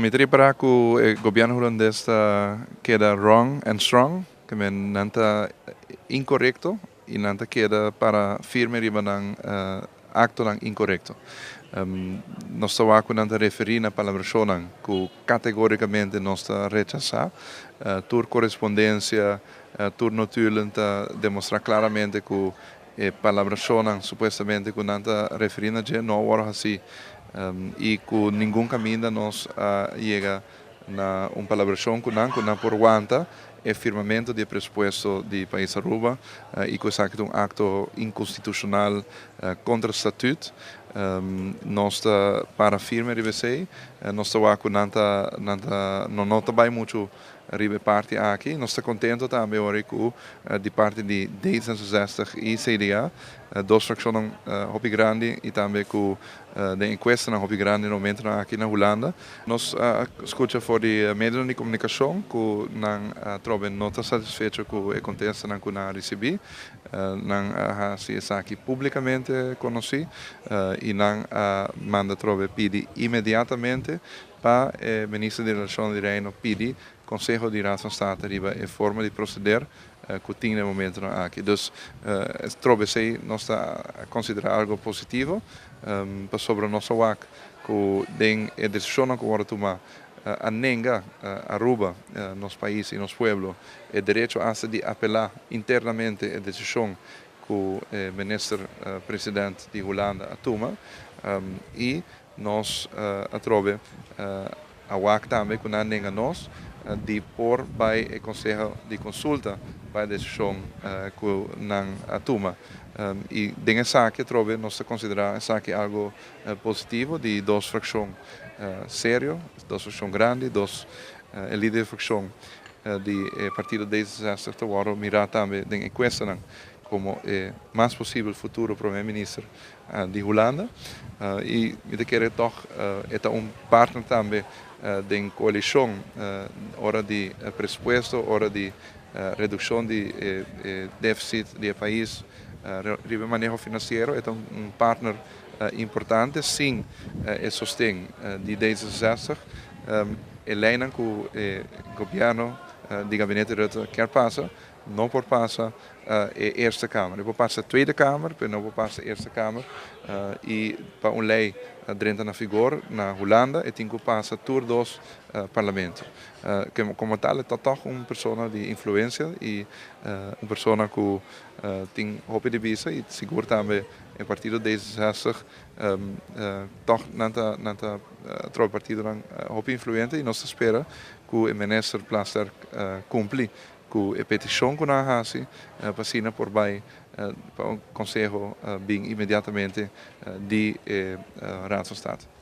Mi ta ripara ku e gobièrnu hulandes ta keda wrong and strong, ke men nan ta inkorekto i nan ta keda para firme riba nan aktonan inkorekto. Nos ta wak ku nan ta referí na palabrashonnan ku kategórikamente nos ta rechasá. Tur korespondensia, tur notulen ta demostrá klaramente ku e palabrashonnan supuestamente ku nan ta referí na dje no a wòrdu hasí i ku ningun kaminda nos a yega na un palabrashon ku nan ku nan por wanta e firmamentu di e presupuesto di pais Aruba i ku esaki ta un akto inkonstitushonal kontra statut. Nos ta para firme riba esei. Nos ta wak ku nan ta nan ta no no ta bai muchu riba e parti aki. Nos ta contento tambe ora cu di parti di D66 y CDA, dos fraccionnan hopi grandi y tambe cu den encuestanan hopi grandi na momentonan aki na Hulanda. Nos a scucha for di medionan di comunicacion cu nan atrobe no ta satisfecho cu e contestanan cu nan a ricibi. Nan a haci esaki publicamente conoci y nan a manda atrobe pidi inmediatamente pa e Minister di Relacionnan di Reino pidi Conseho di Raad van State riba e forma di proceder cu tin na e momentonan aki. Dus trobe esey nos ta considera algo positivo pasobra nos a wak cu den e decisionnan cu worde tuma a nenga Aruba, nos pais y nos pueblo, e derecho hasta di apela internamente e decision cu e Minister President di Hulanda a tuma y nos atrobe a wak tambe ku nan nenga nos di por bai e konseho di konsulta pa e desishon ku nan a tuma. I den esaki atrobe nos ta konsiderá esaki algu positivo di dos frakshon serio, dos frakshon grandi, dos e lider di frakshon di e partido D66 ta wòrdu mirá tambe den enkuestanan komo e mas posibel futuro prome minister di Hulanda y mi ta kere tog e ta un partner tambe den coalicion ora di presupuesto, ora di reduccion di e deficit di e pais riba e maneho financiero, e ta un partner importante. Sin e sosten di D66 e leynan cu e gobierno di Gabinete Rutte kier pasa no por pasa e Eerste Kamer. E por pasa Tweede Kamer, pero no por pasa Eerste Kamer. Y pa un ley drenta na vigor na Hulanda, e tin cu pasa tur dos parlamento. Como tal e ta toch un persona di influencia y un persona cu tin hopi di bisa y sigur tambe e partido D66 toch nan ta trobe partidonan hopi influente y nos ta spera cu e minister Plasterk cumpli ku e petishon ku nan a hasi pa asina por bai pa un konseho bin inmediatamente di e Raad van State.